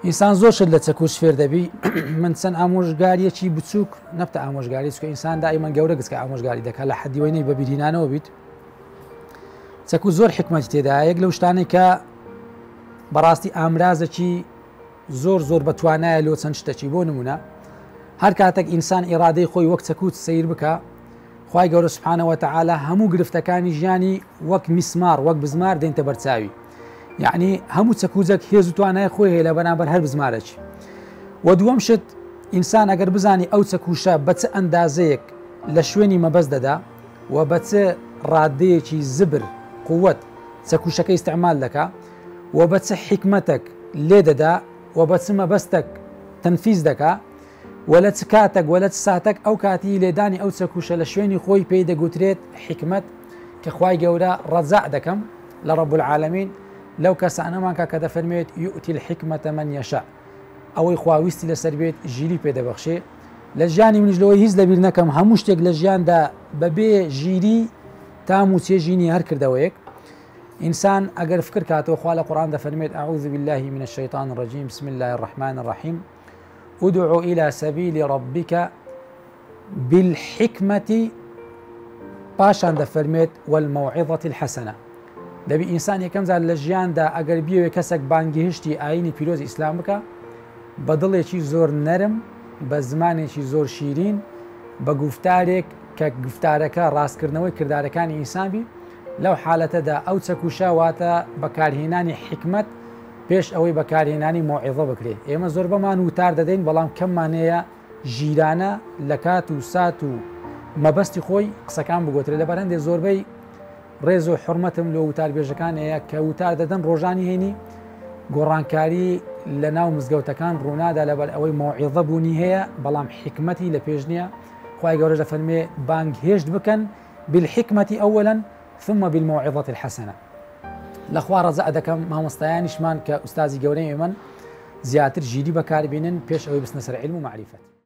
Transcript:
ئینسان زۆر شت لە چەکوش فێر دەبی. من چەند ئامۆژگاریەکی بچووک نەبتە ئامۆژگاری، چونکە ئینسان دائیمەن گەورە گچکە ئامۆژگاری دەکات لە حەدی وەی نەی بەبیرهینانەوە بیت. چەکو زۆر حکمەتی تێدایە. یەک لەو شتانەی کە بەڕاستی ئامرازێکی زۆر زۆر بەتوانایە لۆ چەند شتەکی، بۆ نمونە هەر کاتێک ئینسان ئیرادەی خۆی وەک چەکوچ سەیر بکە، خوای گەورە سبحانە وتعالی هەموو گرفتەکانی ژیانی وەک میسمار وەک بزمار دێنتە بەرچاوی. یعنی هەموو چەکوجەک هێز و توانای خۆی هەیە لە بەرامبەر هەر بزمارێکی. و دووەم شت ئینسان ئەگەر بزانی ئەو چەکوشە بە چ ئەندازەیەک لە شوێنی مەبەست دەدا و بە چ ڕادەیەکی زبر قووەت چەکوشەکە ئیستعمال دەکا و بە چ حیکمەتەک لێ دەدا و بە چ مەبەستەک تەنفیز دەکا و لە چ کاتەک و لە چ ساتەک ئەو کاتی لێدانی ئەو چەکوشە لە شوێنی خۆی پێی دەگوترێت حیکمەت کە خوای گەورە ڕەجا دەکەم لە رب العالمین لەو کەسانەمان کا کە دەفەرموێت یؤتی الحکمة من یشاء ئەوەی خوا ویستی لەسەر بێت ژیری پێ دەبەخشێ. لە ژیانی منیش لەوەی هیچ لەبیر نەکەم هەموو شتێک لە ژیاندا بەبێ ژیری تام و چێژی نییە هەر کردەوەیەک ئینسان ئەگەر فکر کاتەوە خوا لە قورئان دەفەرموێت اعوذ بالله من الشیطان الرجیم بسم الله الرحمن الرحیم ادع الى سبیل ربک بالحکمة پاشان دەفەرموێت والموعظة الحسنە دەبی ئینسان یەکەم جار لە ژیاندا ئەگەر بیەوێ کەسێک بانگهێشتی ئایینی پیرۆزی ئیسلام بکا بە دڵێکی زۆر نەرم بە زمانێکی زۆر شیرین بە گوفتارێک کە گفتارەکە ڕاستکردنەوەی کردارەکانی ئینسان بی لەو حالەتەدا ئەو چەکوشە واتە بەکارهێنانی حیکمەت پێش ئەوەی بەکارهێنانی مەوعیزە بکرێ ئێمە زۆربەمان وتار دەدەین بەڵام کەممان هەیە ژیرانە لە کات و سات و مەبەستی خۆی قسەکان بگۆترێ لەبەر هەندێ زۆربەی ڕێز و حورمەتم لۆ وتاربێژەکان هەیە کە وتار دەدەن ڕۆژانی هەینی گۆڕانکاری لە ناو مزگەوتەکان ڕوونادا لەبەر ئەوەی مەوعیزە بوونی هەیە بەڵام حیکمەتی لە پێش نییە خوای گەورەش دەفەرموێ بانگهێشت بکەن بالحکمة اولا ثم بالموعظة الحسنە لە خوا ڕەجا دەکەم مامۆستایانیشمان کە ئوستازی گەورەی ئێمەن زیاتر ژیری بەکاربینن پێش ئەوەی بچنە سەر عیلم و مەعریفەت.